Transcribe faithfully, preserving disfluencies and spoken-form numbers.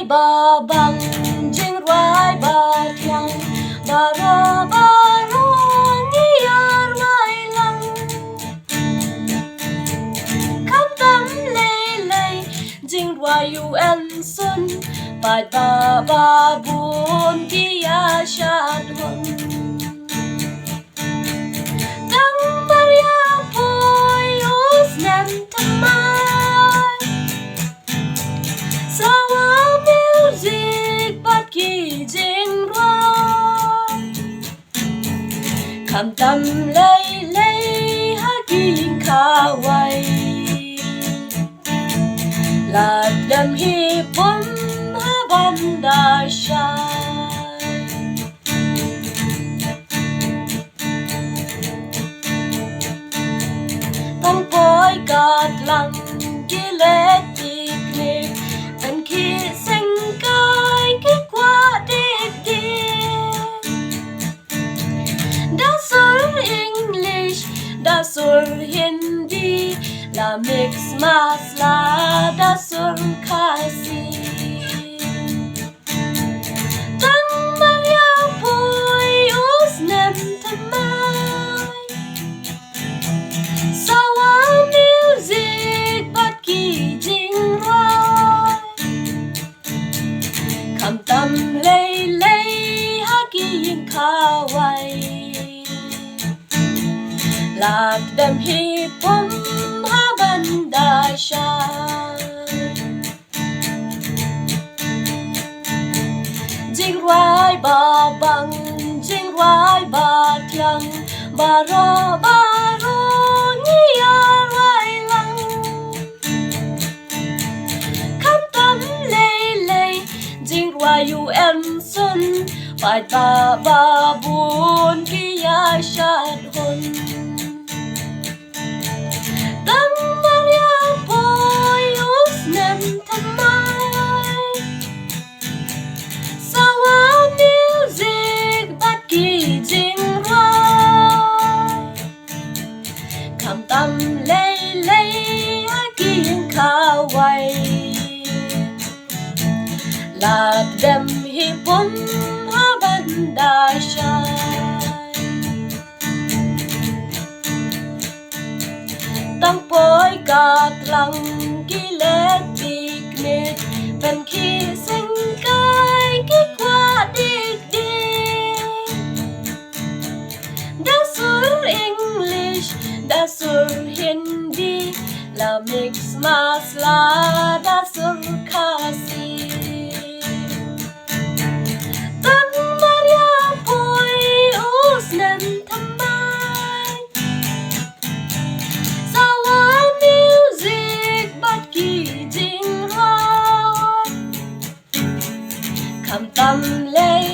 Ba bang, jingrwai ba thiang, baroh baroh ngi ïa rwai lang. Khamtam lei lei, jingrwai U N Sun, paidbah ba bun ki ïa shad hun. Tang mar ïa poi u snem thymmai, sawa music bad ki jingrwai. Khamtam lei lei ha ki khawai, lada dem hi pun ha ban da shai. Tang poi ka tlang ki leit picnic, ban khih seng kai ki kwah dik dik. Da sur English, da sur Hindi, la mix masala, da sur Khasi. Tang mar ïa poi u snem thymmai, sawa music bad ki jingrwai. Khamtam lei lei ha ki khawai, lada dem hi pun ha ban da shai. Jingrwai ba bang, jingrwai ba thiang, baroh baroh ngi ïa rwai lang. Khamtam lei lei, jingrwai U N Sun, paidbah ba bun ki ïa shad hun. Tang mar ïa poi u snem thymmai, sawa music bad ki jingrwai. Khamtam lei lei ha ki khawai, lada dem hi pun ha ban da shai. Tang poi ka tlang ki leit picnic, ban khih seng kai ki kwah dik dik. Da sur English, da sur Hindi, la mix masala, da sur Khasi. Tang mar ïa poi u snem thymmai, sawa music bad ki jingrwai. Khamtam lei